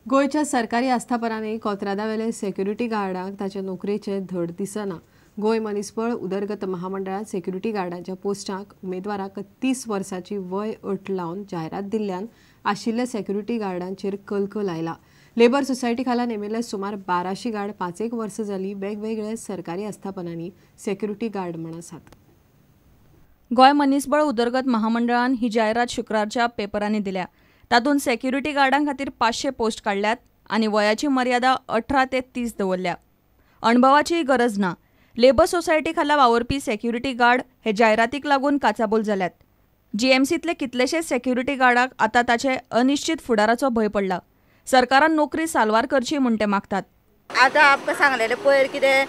गोंयच्या सरकारी आस्थापनांनी कोत्रादावेले सेक्युरिटी गार्डांक ताच्या नोकरेचे धड दिसना. गोंय मनीसबळ उदरगत महामंडळान सेक्युरिटी गार्डांच्या पोस्टांक उमेदवाराक 30 वर्सांची वय अट लावन जायरात दिल्ल्यान आशिल्ल्या सेक्युरिटी गार्डांचेर कलकल आयला. लेबर सोसायटी खाला नेमिल्ले सुमार 1200 गार्ड 5-1 वर्सां जाली वेगवेगळ्या सरकारी आस्थापनांनी सेक्युरिटी गार्ड म्हण आसात. गोंय मनीसबळ उदरगत महामंडळान ही जायरात शुक्रारच्या पेपरांनी दिल्या. तातूंत सेक्युरिटी गार्डां खातीर 500 पोस्ट काडल्यात आनी वयाची मर्यादा 18 ते 30 दवरल्या. अणभवाचीय गरज ना. लेबर सोसायटी खाला वावुरपी सेक्युरिटी गार्ड हे जायरातीक लागून काचाबूल जाल्यात. जीएमसींतले कितलेशेच सेक्युरिटी गार्डाक आतां ताचे अनिश्चित फुडाराचो भंय पडला. सरकारान नोकरी साल्वार करची म्हूण ते मागतात. आतां आमकां सांगलेलें पयर कितें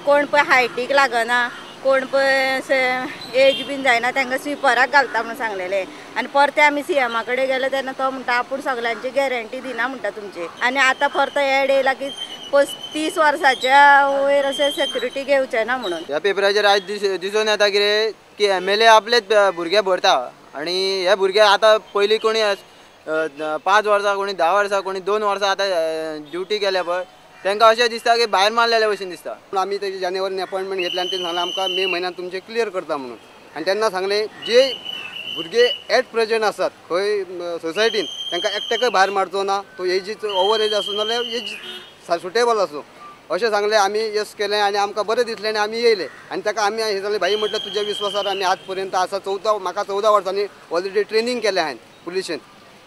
कोण पळय हायटीक लागना, कोण पळय एज बीन जायना, तांकां स्विपराक घालता म्हणून सांगलेलें. आनी परते आमी सीएमा कडेन गेले तेन्ना तो म्हणटा आपूण सगल्यांची गॅरंटी दिना म्हणटा तुमची. आनी आतां परतो एड येयला की 30 वर्साच्या वयर अशें सेक्युरिटी घेवचे ना म्हणून. ह्या पेपराचेर आयज दिसून येता कितें की एमएलए आपलेच भुरगे भरता आनी हे भुरगे आतां पयलीं कोणी 5 वर्सां, कोणी 10 वर्सां, कोणी 2 वर्सां आतां ड्युटी केल्या पळय, तांकां अशें दिसता की भायर मारलेले भशेन दिसता. आमी तेजी जानेवारीन अपॉयंटमेंट घेतली आनी तेणी सांगलें आमकां मे म्हयन्यान तुमचें क्लियर करता म्हणून. आनी तेन्ना सांगलें जे भुरगे एट प्रेजंट आसात खंय सोसायटीन तांकां एकट्याकय भायर मारचो ना, तो एजीच ओवर एज आसूं नाल्यार एज सुटेबल आसूं अशें सांगलें. आमी येस केलें आनी आमकां बरें दिसलें आनी आमी येयले. आनी ताका आमी हें सांगलें भाई म्हटल्यार तुज्या विस्वासार आमी आज पर्यंत आसा. म्हाका 14 वर्सांनी ऑलरेडी ट्रेनींग केलें हांवें पुलिशेन.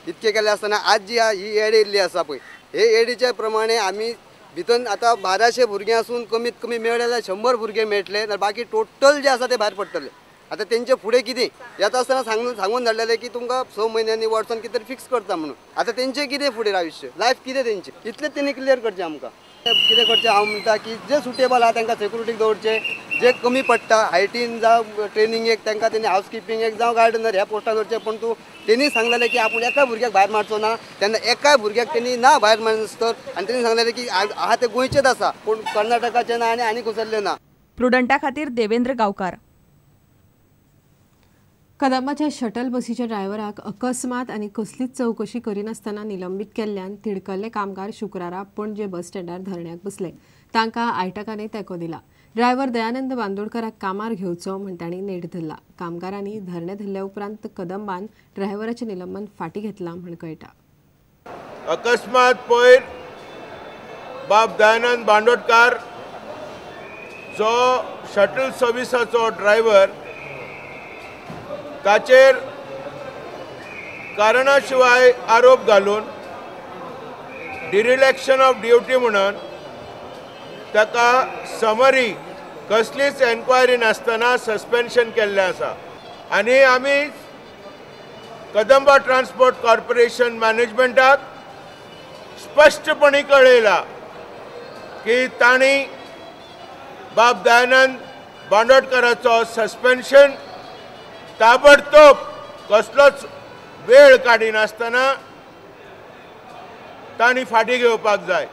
इतकें केलें आसतना आज जी ही एड येयल्ली आसा पळय, हे एडीच्या प्रमाणे आमी भितर आतां 1200 भुरगीं आसून कमीत कमी मेळ्ळे जाल्यार 100 भुरगे मेळटले, जाल्यार बाकी टोटल जे आसा ते भायर पडटले. आतां तेंचे फुडें कितें येता आसतना सांगून धाडलेलें की तुमकां 6 म्हयन्यांनी वर्सान कितें तरी फिक्स करता म्हणून. आतां तेंचें कितें फुडें आयुश्य लायफ कितें तेंचें, इतलें तेणी क्लियर करचें आमकां. कितें करचें हांव म्हणटा की जे सुटेबल आहा तांकां सेक्युरिटीक दवरचें, जे कमी पडटा हायटीन जावं ट्रेनिंगेक तांकां तेणी हावसकिपींगेक जावं गार्डनर ह्या पोस्टार दवरचें. पूण तूं तेणी सांगलेलें की आपूण एका भुरग्याक भायर मारचो ना, तेन्ना एकाय भुरग्याक तेणी ना भायर मारनासतर. आनी तेणी सांगलेलें की आहा ते गोंयचेच आसा, पूण कर्नाटकाचे ना आनी आनी कसले ना. प्रुडंटा खातीर देवेंद्र गांवकार. कदंबाच्या शटल बसीच्या ड्रायव्हराक अकस्मात आनी कसलीच चवकशी करिनासतना निलंबीत केल्ल्यान तिडकल्ले कामगार शुक्रारा पणजे बस स्टँडार धरण्याक बसले. तांकां आयटकांनी तेंको दिला. ड्रायव्हर दयानंद बांदोडकराक कामार घेवचो म्हण तांणी नेट धरला. कामगारांनी धरणें धरल्या उपरांत कदंबान ड्रायव्हराचें निलंबन फाटीं घेतलां म्हण कळटा. अकस्मात पयर बाब दयानंद बांदोडकार जो शटल सर्विसाचो ड्रायव्हर ताचेर कारणा शिवाय आरोप घालून डिरिलेक्शन ऑफ ड्युटी म्हणून ताका समरी कसलीच एन्क्वायरी नासतना सस्पेन्शन केल्लें आसा. आनी आमी कदंबा ट्रान्सपोर्ट कॉर्पोरेशन मॅनेजमेंटाक स्पश्टपणी कळयलां की तांणी बाब दयानंद बांदोडकराचो सस्पेन्शन ताबडतोब कसलोच वेळ काडिनासतना तांणी फाटीं घेवपाक जाय.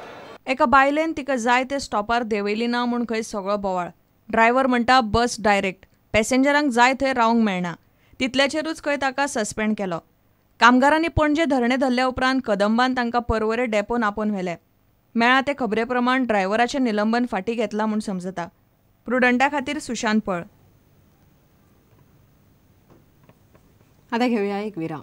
एका बायलेन तिका जाय ते स्टॉपार देंवयली ना म्हूण खंय सगळो बोवाळ. ड्रायव्हर म्हणटा बस डायरेक्ट, पॅसेंजरांक जाय थंय रावंक मेळना. तितल्याचेरूच खंय ताका सस्पेंड केलो. कामगारांनी पणजे धरणें धरल्या उपरांत कदंबान तांकां पर्वरे डेपोन आपोवन व्हेले. मेळ्ळा ते खबरे प्रमाण ड्रायव्हराचें निलंबन फाटीं घेतलां म्हूण समजता. प्रुडंटा खातीर सुशांत पळ. आता घेऊया एक विराम.